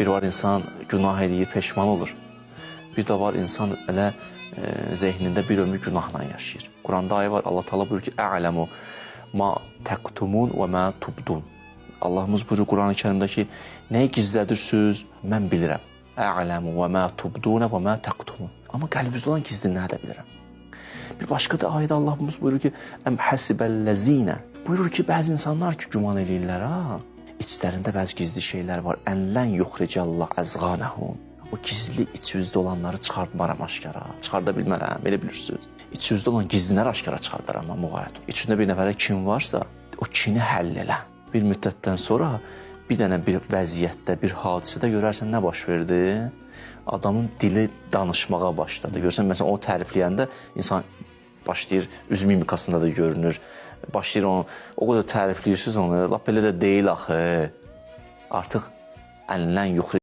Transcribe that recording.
Bir var insan günah eləyir, peşman olur. Bir də var insan elə zehnində bir ömür günahla yaşayır. Quranda ayə var, Allah Taala buyurur ki: "A'lemu ma taktumun və ma tubdun." Allahımız buyurur Qurani Kərimdə ki, nəyi gizlədirsiniz, mən bilirəm. A'lemu və ma tubdun və ma taktumun. Amma qəlbinizdə olan gizlinləri də bilirəm. Bir başqa da ayədə Allahımız buyurur ki: "Əm hasibəl-ləzinə." Buyurur ki, bəzi insanlar ki, güman eləyirlər ha, içlərində bəzi gizli şeylər var. Ənlən yuxricəllah əzğanəhum. O gizli içinizdə olanları çıxartmaram aşkara. Çıxarda bilmərəm, elə bilirsiniz. İçinizdə olan gizlilər aşkara çıxardaram mən müğayət. İçində bir nəfərə kin varsa, o kini həll elə. Bir müddətdən sonra bir dənə bir vəziyyətdə, bir hadisədə görərsən nə baş verdi? Adamın dili danışmağa başladı. Görsən, məsələn, o tərifləyəndə insan başlayır, üz mimikasında da görünür. Başlayır onu, o qədər tərifləyirsiniz onu, lap elə də deyil axı. Artıq əlindən yuxarı